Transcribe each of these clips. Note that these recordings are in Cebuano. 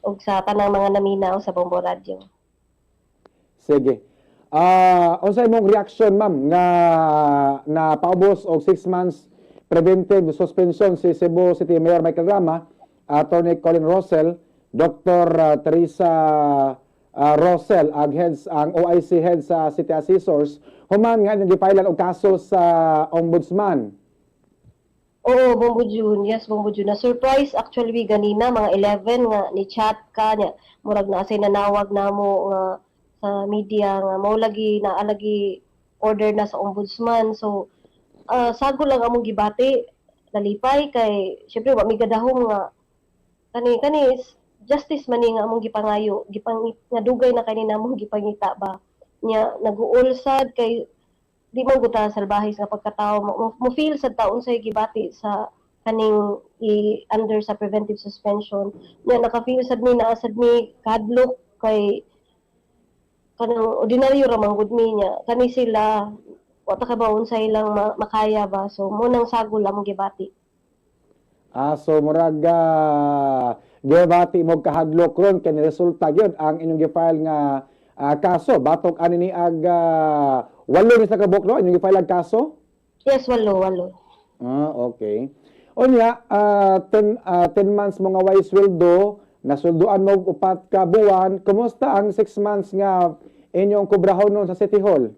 Ug sa tanang mga naminaw sa Bombo Radyo. Sige. Unsay imong reaction, ma'am, nga na paubos og 6 months preventive suspension si Cebu City Mayor Michael Rama, Attorney Colin Rosell, Dr. Teresa Rosell, ang heads ang OIC head sa City Assessors, human nga inyong gipailan og kaso sa ombudsman? Oo, Bombo June. Yes, Bombo June. Na surprise actually ganina mga 11 nga ni chat ka niya. Murag na asay nanawag namo nga sa media nga mao lagi naa lagi order na sa ombudsman. So sagol lang among gibati, nalipay kay syempre wa mi gadahom nga kani kani is justice man ni nga among gipangayo, gipang nga dugay na kani namong gipangita ba nya. Naguol sad kay di man gud ta salbahe nga pagkatao, mo feel sad ta unsay gibati sa kaning i under sa preventive suspension nya. Naka-feel sad mi, naa sad mi kahadlok kay kanang ordinaryo ra man gud mi nya kani sila, wa ta kabaw unsay ilang makaya ba. So mo nang sagol among gibati. Ah, so murag gibati mo kahadlok ron kay resulta gyud ang inyong gi-file nga kaso batok ani ni ag walo ni sa kabuk, no, inyong gi-file ang kaso? Yes, walo, walo. Ah, okay. Unya, 10 months mo nga way sweldo, nasulduan mo og 4 ka buwan. Kumusta ang 6 months nga inyong kubrahon nun sa City Hall?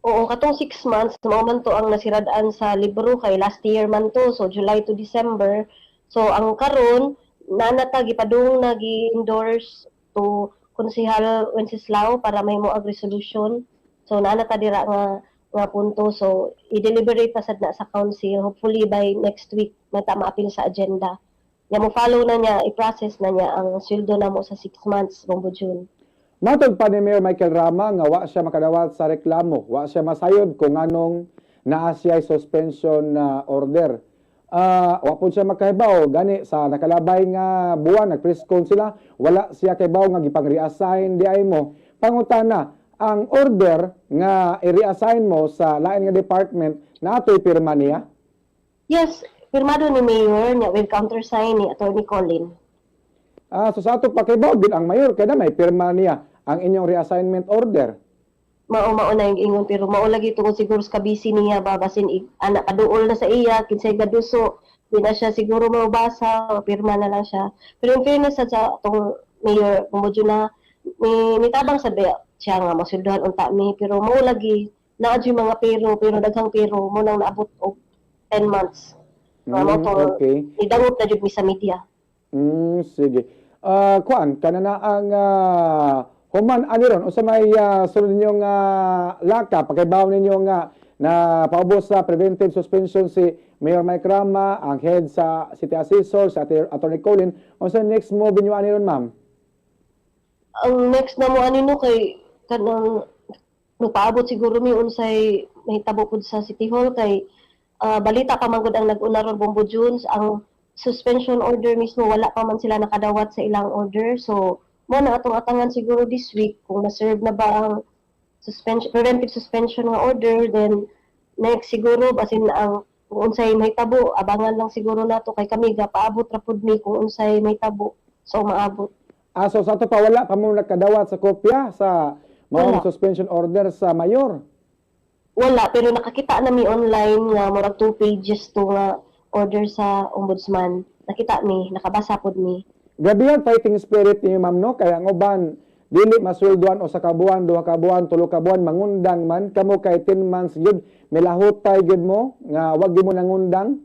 Oo, katong 6 months, mao man to ang nasirad-an sa libro kay last year man to, so July to December. So ang karon, nanata gipadung na gi-endorse to Konsehal Wenceslao para may mo ag resolution. So naa na ta dira nga punto. So i-deliberate pa sad na sa council. Hopefully by next week mata maapil sa agenda. Nya mo follow na niya, i-process na niya ang sweldo namo sa 6 months, Bombo June. Matod pa ni Mayor Michael Rama nga wa siya makadawat sa reklamo, wa siya masayod kung anong naa siya suspension na order. Wa po siya makahibaw gani sa nakalabay nga buwan nag-press con sila, wala siya kahibaw nga gipang-reassign di ay mo. Pangutana, ang order nga i-reassign mo sa lain nga department, naatoy pirma niya? Yes, pirmado ni Mayor niya with countersign ni Attorney Colin. Ah, so sa ato pakibaw din ang mayor kay na may pirma niya ang inyong reassignment order. Mao na yung ingon, pero mao lagi tungod siguro sa kabisi niya ba, basin ana paduol na sa iya kinsay gaduso, di na siya siguro mabasa, pirma na lang siya. Pero in fairness sa atong mayor, kumudyo na ni nitabang sa ba siya nga masulduhan unta mi, pero mao lagi naa jud mga pero daghang pero mo nang naabot og 10 months. Mao to nidangop na jud mi sa media. Sige. Kuan kana na ang human ani ron, unsa may sunod ninyong laka pakibaw ninyo nga na paubos sa preventive suspension si Mayor Mike Rama, ang head sa City Assessor, sa Attorney Colin, unsa next move ninyo ani ron, ma'am? Ang next na mo ani no kay kanang magpaabot siguro mi unsay mahitabo pud sa City Hall kay balita pa man gud ang nag-una ron, Bombo Junes. Ang suspension order mismo, wala pa man sila nakadawat sa ilang order. So mo na atong atangan siguro this week kung na-serve na ba ang suspension preventive suspension nga order. Then next siguro basin ang kung unsay mahitabo, abangan lang siguro nato kay kami ga paabot ra pud mi kung unsay mahitabo. So maabot. Ah, so sa ato pa wala pa mo nakadawat sa kopya sa maong Wala. Suspension order sa mayor? Wala, pero nakakita na mi online nga murag two pages to nga order sa ombudsman. Nakita mi, nakabasa pod mi. Grabe ang fighting spirit niyo, ma'am, no? Kaya ang uban, dili masweldoan usa ka buwan, 2 ka buwan, 3 ka buwan, mangundang man. Kamo kay 10 months gyud, milahutay gyud mo, nga wag gyud mo nangundang.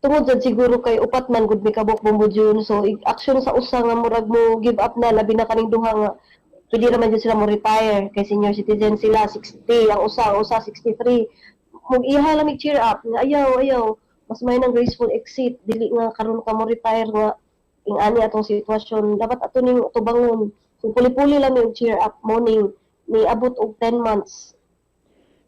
Tungod sad siguro kay upat man gud mi kabuk, Bombo June. So action sa usa nga murag mo give up na, labi na kaning duha nga pwede naman jud sila mo retire kay senior citizen sila, 60 ang usa 63. Mug iha lang mig cheer up nga ayaw, ayaw, mas may nang graceful exit, dili nga karon ka mo retire nga ing ani atong sitwasyon, dapat ato ning tubangon. So puli-puli lang mi og cheer up morning ni abot og 10 months.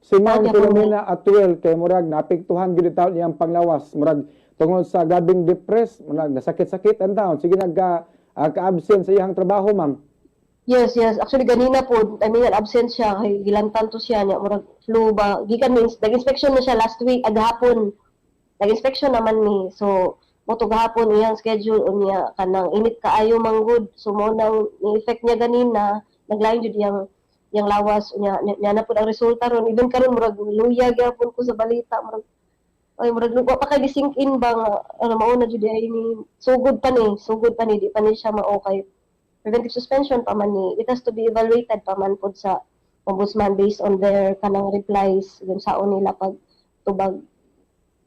Si Ma'am Kaya po. Filomena Atuel kay murag naapektuhan gyud taon iyang panglawas. Murag tungod sa grabeng depressed, murag nasakit-sakit ang taon. Sige, nagka ka-absent sa iyang trabaho, ma'am. Yes. Actually, ganina po, I mean, absent siya, kay gilantan to siya niya, murag flu ba. Gikan means, nag-inspection na siya last week, agahapon. Nag-inspection naman ni. So, Mo to gahapon iyang schedule, unya kanang init kaayo manggod, so mo nang ni effect niya ganina, naglain jud iyang lawas. Unya nya na pud ang resulta ron. Even karon murag luya gyapon ko sa balita, murag ay, murag wa pa kay sink in ba nga ano, mao na jud ay ni sugod pa ni, di pa ni siya mao kay preventive suspension pa man ni. It has to be evaluated pa man pud sa ombudsman based on their kanang replies yun saon nila pag tubag.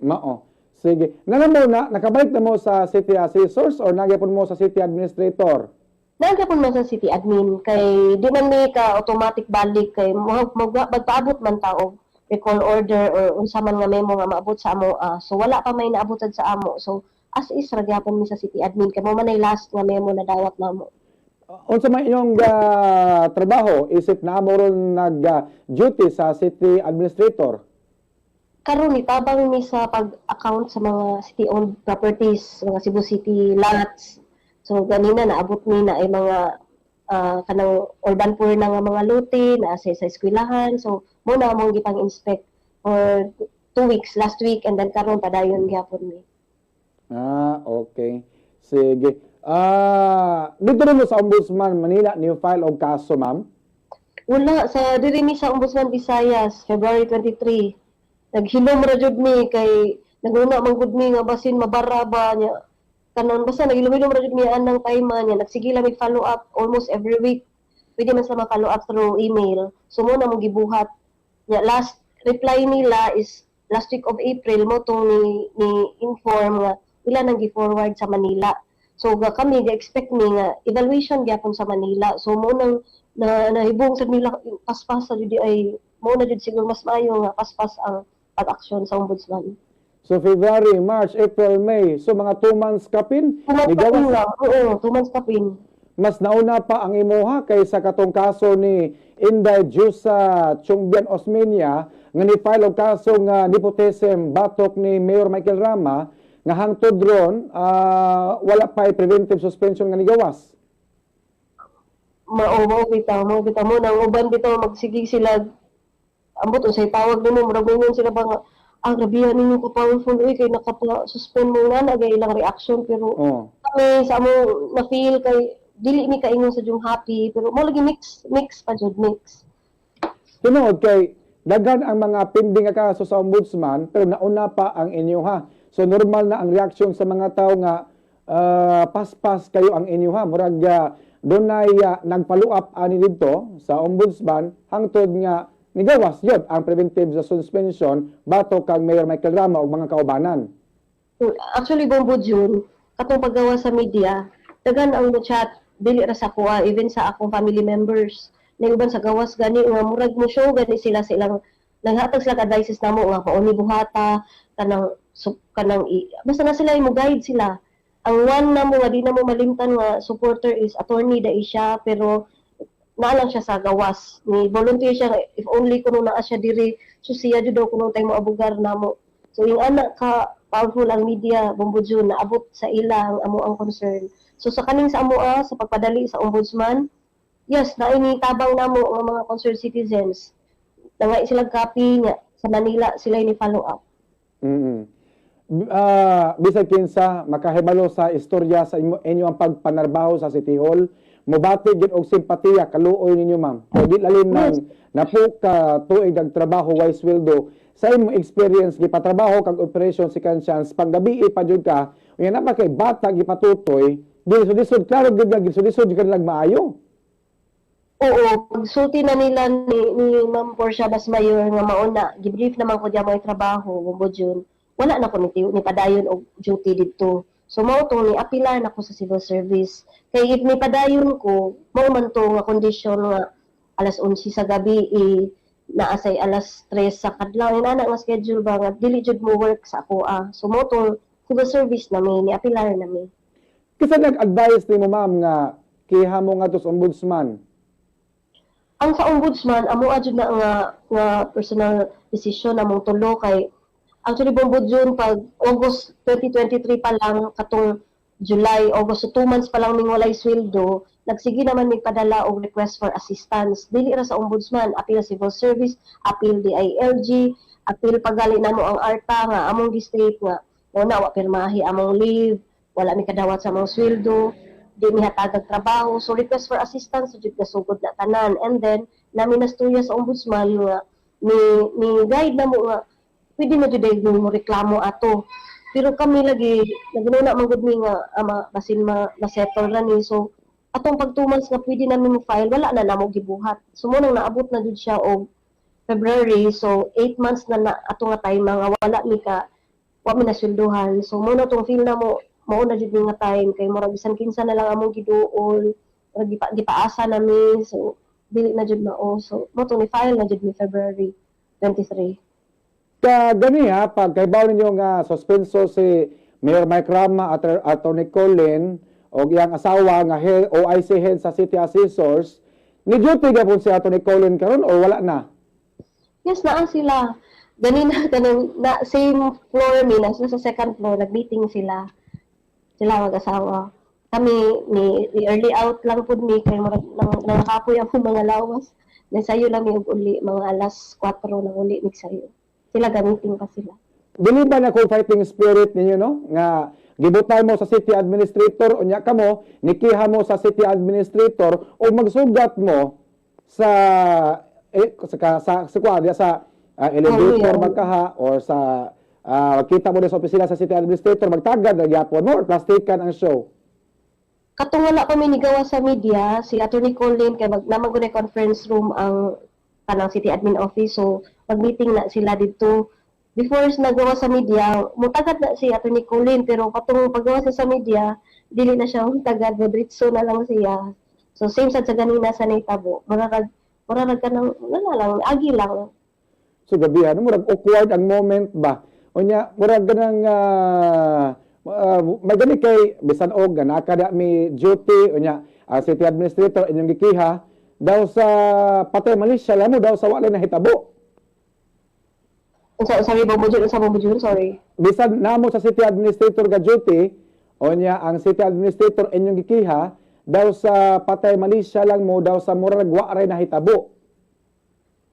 Mao. Sige. Nana mo na, nakabalik na mo sa city assessors or nagyapon mo sa city administrator? Naa gyapon man sa city admin kay di man ni ka automatic balik kay magpaabot man ta og recall order or unsa man nga memo nga maabot sa amo. So wala pa may naabotan sa amo, so as is ra gyapon mi sa city admin kay mo man ay last nga memo na dawat namo. Unsa man inyong trabaho isip na mo ron nag duty sa city administrator? Karon nitabang mi sa pag-account sa mga city-owned properties, mga Cebu City lots. So ganina naabot mi na ay mga kanang urban poor na nga mga lote na sa eskwelahan. So mo na among gipang-inspect for 2 weeks, last week and then karon padayon gyapon mi. Ah, okay. Sige. Dito rin mo sa Ombudsman Manila ni file og kaso, ma'am? Wala, sa diri mi sa Ombudsman Visayas, February 23. Naghilom ra jud mi kay naguna man gud mi nga basin mabara ba niya. Kanon basta naghilom-hilom ra jud mi anang time niya. Nagsige lang mig follow up almost every week. Pwede man sa ma-follow up through email. So mo na mo gibuhat. Nya last reply nila is last week of April mo tong ni inform nga ila nang gi-forward sa Manila. So ga kami ga-expect mi nga evaluation gyapon sa Manila. So mo nang na nahibong sa nila paspas sa jud ay mo na jud siguro mas maayo nga paspas ang pag-aksyon sa ombudsman. So February, March, April, May. So mga 2 months kapin. 2 months Nigawas- kapin lang. Oo, 2 months kapin. Mas nauna pa ang imuha kaysa katong kaso ni Inday Jusa Chungbian Osmeña nga ni file og kaso nga nepotism batok ni Mayor Michael Rama nga hangtod ron wala pa preventive suspension nga nigawas. Mao mao bitaw, mao bitaw mo nang uban bitaw magsige sila ambot unsay tawag nimo, murag moingon sila ba nga grabihan ninyo ko powerful uy kay nakapa-suspend mo na nagay ilang reaction, pero kami sa amo na feel kay dili mi kaingon sa jung happy, pero mo lagi mix mix pa jud, mix. Tinuod kay daghan ang mga pending nga kaso sa ombudsman pero nauna pa ang inyo ha. So normal na ang reaksyon sa mga tao nga paspas kayo ang inyo ha. Murag dunay nag-follow up ani didto sa ombudsman hangtod nga nigawas yun ang preventive suspension batok kang Mayor Michael Rama ug mga kaubanan. Actually, Bombo June, katong paggawa sa media, daghan ang mo chat, dili ra sa kuha, even sa akong family members. Na uban sa gawas gani nga murag mo show gani sila sa ilang nanghatag sila advices namo nga pauni buhata kanang so, kanang basta na sila mo guide sila. Ang one na mo nga di na mo malimtan nga supporter is attorney da siya, pero naa lang siya sa gawas ni volunteer siya nga if only kuno naa siya diri, so siya jud daw kuno tay mo abugar namo. So yung anak ka powerful ang media, Bombo June, naabot sa ila ang amo ang concern. So sa kaning sa amoa sa pagpadali sa ombudsman, yes, na ini tabang namo nga mga concerned citizens, nangay sila copy nga sa Manila sila ni follow up. Bisag kinsa makahibalo sa istorya sa inyo ang pagpanarbaho sa City Hall, mobati gyud og simpatiya, kaluoy ninyo, ma'am. Kay di lalim nang napo ka tuig trabaho way sweldo. Sa imong experience gipatrabaho kag operation second chance, paggabi pa jud ka, unya na pa kay bata gipatutoy, dili lisod, klaro gyud nga lisod jud ka nagmaayo. Oo, pagsulti na nila ni Ma'am Portia Basmayor nga mauna, gibrief naman ko diya mga trabaho, Bombo June, wala na ko ni padayon og duty didto. So mao to ni apilar na ko sa civil service. Kay if ni padayon ko, mao man to nga kondisyon nga alas 11 sa gabi eh, naa say alas 3 sa kadlaw, inana nga schedule ba nga dili jud mo work sa ako ah. So mao to civil service na mi, ni apilar na mi. Kinsa nag-advise nimo, ma'am, nga kiha mo ngadto sa ombudsman? Ang sa ombudsman, amo jud na nga personal decision among tulo kay actually, Bombo June, pag August 2023 pa lang, katong July, August, so 2 months pa lang ming walay sweldo, nagsige naman mig padala og request for assistance. Dili ra sa ombudsman, appeal civil service, appeal DILG, appeal pagali namo ang ARTA nga among district nga Mao na wa pirmahi among leave, wala mi kadawat sa among sweldo, di mi hatagag trabaho. So request for assistance jud nasugod na tanan. And then nami nastorya sa ombudsman nga ni guide na mo nga pwede na jud mo reklamo ato. Pero kami lagi nagununa man gud mi nga ama basin ma ma-settle ra ni. So atong pag 2 months nga pwede namin mo file, wala na namo gibuhat. So mo nang naabot na jud siya og February, so 8 months na na ato nga time nga wala mi ka wa mi nasweldohan. So mo na tong feel na mo mao na jud mi nga time kay murag bisan kinsa na lang among giduol, murag gipaasa na mi. So dili na jud mao. So mo to ni file na jud mi February 23. Ka gani ha, pag kahibaw ninyo nga suspenso si Mayor Mike Rama at Attorney Colin o iyang asawa nga head, OIC head sa City Assessors, ni duty gapon si Attorney Colin karon o wala na? Yes, naa sila. Ganina kanang na same floor mi, nasa sa second floor, nag-meeting sila. Sila mag-asawa. Kami ni early out lang pud mi kay murag nang nangakapoy ang mga lawas. Nasayo lang mi og uli mga alas 4 nang uli mig sayo. Sila ga-meeting pa sila. Dili ba na kung fighting spirit ninyo, no, nga gibutal mo sa city administrator, unya kamo nikiha mo sa city administrator o magsugat mo sa eh, sa kuwan, sa elevator magkaha or sa kita mo sa opisina sa city administrator, magtagad na gyapon mo or plastikan ang show? Katong wala pa mi nigawa sa media, si Attorney Colin kay mag naman gud conference room ang kanang city admin office, so mag-meeting na sila didto. Before sa nagawa sa media, mutagad na si Attorney Colin, pero katong paggawa siya sa media, dili na siya mutagad, diretso na lang siya. So same sad sa ganina sa nahitabo. Murag kanang wala lang, agi lang. So gabi ano, murag awkward ang moment ba. Unya murag ganang may gani kay bisan og nga mi duty, unya ang city administrator inyong gikiha daw sa patay malisya lang mo, daw sa wala nahitabo. Unsa, sorry, Bombo Jun, unsa, Bombo Jun, sorry? Bisan namo sa city administrator ga duty, unya ang city administrator inyong gikiha daw sa patay malisya lang mo, daw sa murag wa ray nahitabo.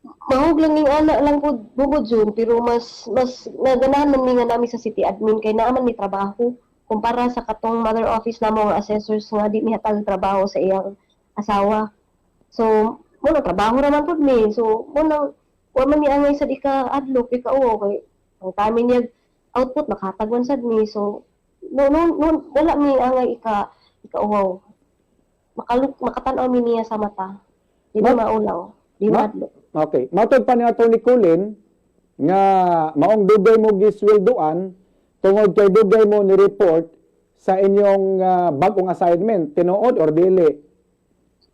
Mahug lang ning ana lang po, Bombo Jun, pero mas naganahan man mi nga nami sa city admin kay naa man mi trabaho kumpara sa katong mother office namo nga assessors nga di mi hatag trabaho sa iyang asawa. So, mo na trabaho ra man pud mi. So, mo nang wa man mi angay sad ika adlok ika uwo kay ang kami niya output makatagwan sad mi. So, no, wala mi angay ika uwaw. Makaluk makatan-aw mi niya sa mata. Di ba maulaw? Di maadlok. Okay. Matod pa ni Atty. Colin nga maong dugay mo gisweldoan tungod kay dugay mo ni report sa inyong bag-ong assignment. Tinuod or dili?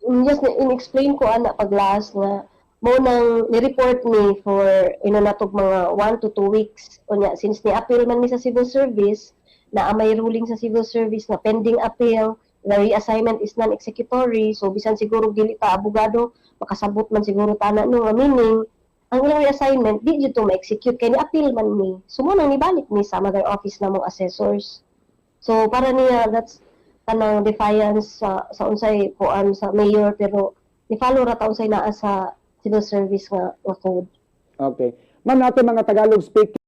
Yes, in-explain ko ana pag last nga mo nang ni-report mi for ino natog mga 1 to 2 weeks. Unya since ni appeal man mi sa civil service, na may ruling sa civil service na pending appeal, the reassignment is non-executory. So bisan siguro dili ta abogado, makasabot man siguro tana no nga meaning ang ilang reassignment di jud to ma-execute kay ni-appeal man mi. So mo nang nibalik mi sa mother office namong assessors. So para niya that's kanang defiance sa unsay kuan sa mayor, pero ni-follow ra ta unsay naa sa civil service nga code. Okay. Ma'am, nato mga Tagalog speaking